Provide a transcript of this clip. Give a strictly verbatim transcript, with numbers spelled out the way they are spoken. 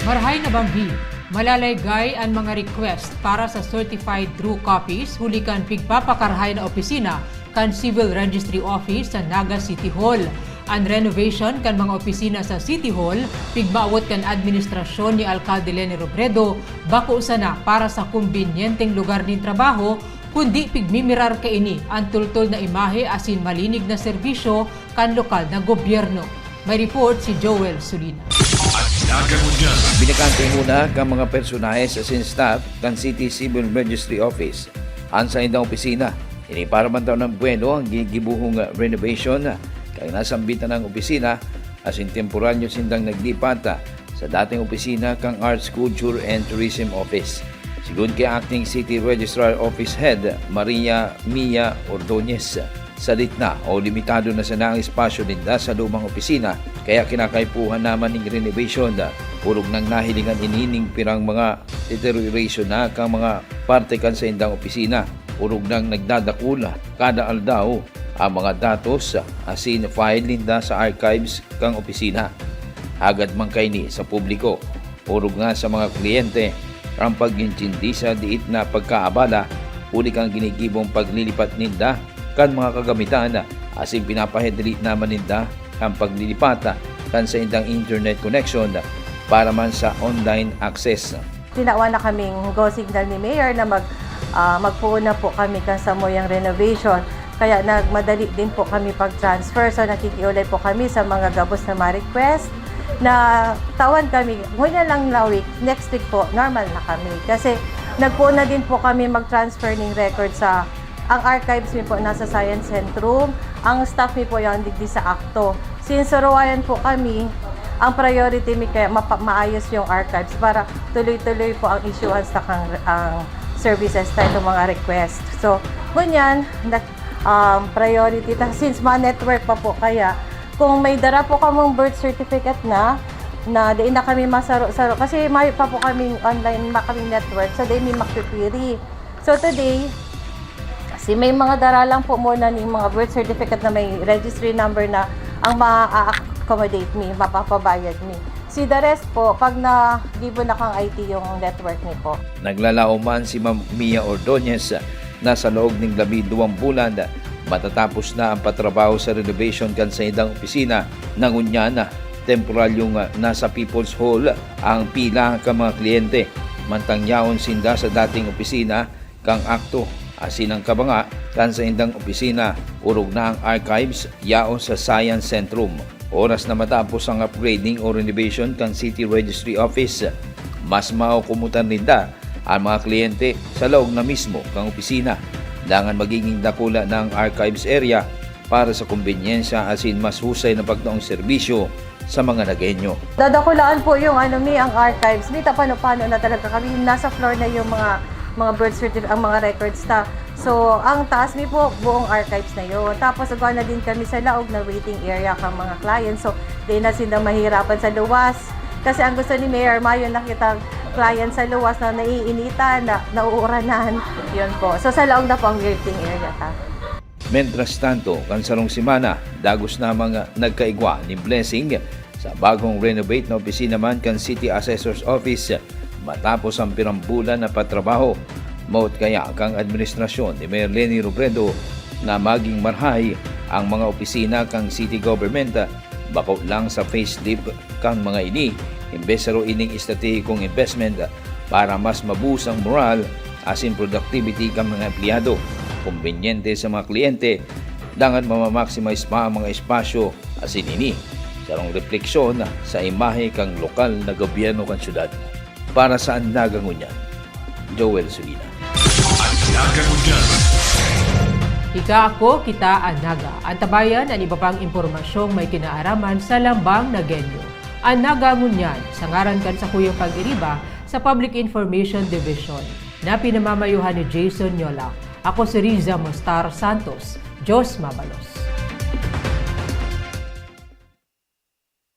Marahay na banggi, malalaygay an mga request para sa certified true copies huli kan pigpapakarahay na opisina kan Civil Registry Office sa Naga City Hall. An renovation kan mga opisina sa City Hall, pigmawot kan administrasyon ni Alkalde Leni Robredo, bako sana para sa kumbinyenteng lugar nin trabaho, kundi pigmimirar kaini an tultol na imahe asin malinig na serbisyo kan lokal na gobyerno. May report si Joel Sulina. At nagangunyan. Binakante muna kan mga personahe asin staff kan City Civil Registry Office an saindang opisina. Ini para man daw nang bueno ang gigibohong renovation kan nasambitan na opisina asin temporaryo sindang naglipat sa dating opisina kan Arts, Culture and Tourism Office. Sigon ki Acting City Registrar Office Head Maria Mia Ordonez, sadit na o limitado na sana ang espasyo ninda sa lumang opisina, kaya kinakaipuhan na man nin renovation. Orog nang nahilingan ini nin pirang mga deterioration na kan mga parte kan saindang opisina. Orog nang nagdadakul kada aldaw ang mga datos asin file ninda sa archives kan opisina. Hagad man kaini sa publiko, orog na sa mga kliyente, ang pag-intindi sa diit na pagkaabala huli kan ginigibong paglilipat ninda kan mga kagamitan, asin pinapahidalit na man ninda ang paglilipat kan saindang internet connection para man sa online access. Tinawan na kaming go signal ni Mayor na mag-, ah, magpoon na po kami kan samuyang renovation. Kaya nagmadali din po kami pag-transfer. So, nakikiulay po kami sa mga gabos na ma-request na tawan kami. Ngunyan lang na week, next week po, normal na kami. Kasi nagpoon na din po kami mag-transfer ning record sa, ang archives mi po nasa Science Centrum, ang staff mi po yan digdi sa ACTO. Since suruwayan po kami, ang priority mi kaya mapa-, maayos yung archives para tuloy-tuloy po ang issuance na kang, ang services na itong mga request. So, ngunyan, nag-, um, priority ta, since ma-network pa po kaya, kung may dara po kamong birth certificate na, na di na kami masaro-saro, kasi mayo pa po kaming online, ma-, kaming network, so di mi makikiri. So today, si may mga dara lang po muna ning mga birth certificate na may registry number na ang ma-accommodate mi, mapapabayad mi. Si the rest po, pag nagibo na kang I T yung network mi po. Naglalaom man si Ma'am Mia Ordonez na sa laog ning labi duwang bulan, matatapos na ang patrabaho sa renovation kan saindang opisina. Ngunyan, temporaryong nasa People's Hall ang pila kan mga kliyente. Mantang yaon sinda sa dating opisina kan ACTO, asin ang kabanga kan saindang opisina, orog na ang archives yaon sa Science Centrum. Oras na matapos ang upgrading o renovation kan City Registry Office, mas maokomodan ninda ang mga kliyente sa laog na mismo kan opisina. Dangan magiging dakula na ang archives area para sa kumbinyensya asin mas husay na pagtaong serbisyo sa mga Nagueño. Dadakulaan po yung ano mi, ang archives mi, ta pano-pano na talaga kami. Nasa floor na yung mga, mga birth certificate, ang mga records ta. So, ang taas mi po, buong archives na yun. Tapos, agawa na din kami sa laog na waiting area kang mga clients. So, di na sinda mahirapan sa luwas. Kasi ang gusto ni Mayor, mayo na kitang client sa luwas na naiinitan, na, nauuranan. Yun po. So, sa laog na po ang waiting area ta. Mientras tanto, kan sarong semana, dagos na mga nagkaigwa nin blessing sa bagong renovate na opisina man kan City Assessor's Office matapos ang pirang bulan na patrabaho. Maot kaya kan administrasyon ni Mayor Leni Robredo na maging marahay ang mga opisina kan city government, bako lang sa facelift kan mga ini, imbes saro ining estratehikong investment para mas mabuhos ang moral asin productivity kan mga empleyado, kumbinyente sa mga kliyente, dangan mama-maximize pa ang mga espasyo asin ini sarong repleksyon sa imahe kan lokal na gobyerno kan syudad. Para sa An Naga Ngunyan, Joel Sulina. An Naga Ngunyan. Ika, ako, kita, An Naga. Antabayan an iba pang impormasyong may kinaaraman sa Lambang Nagueño. An Naga Ngunyan, sa ngaran kan sakuyang pag-iriba sa Public Information Division, na pinamamayohan ni Jason Nyola. Ako si Riza Mostar Santos. Diyos mabalos.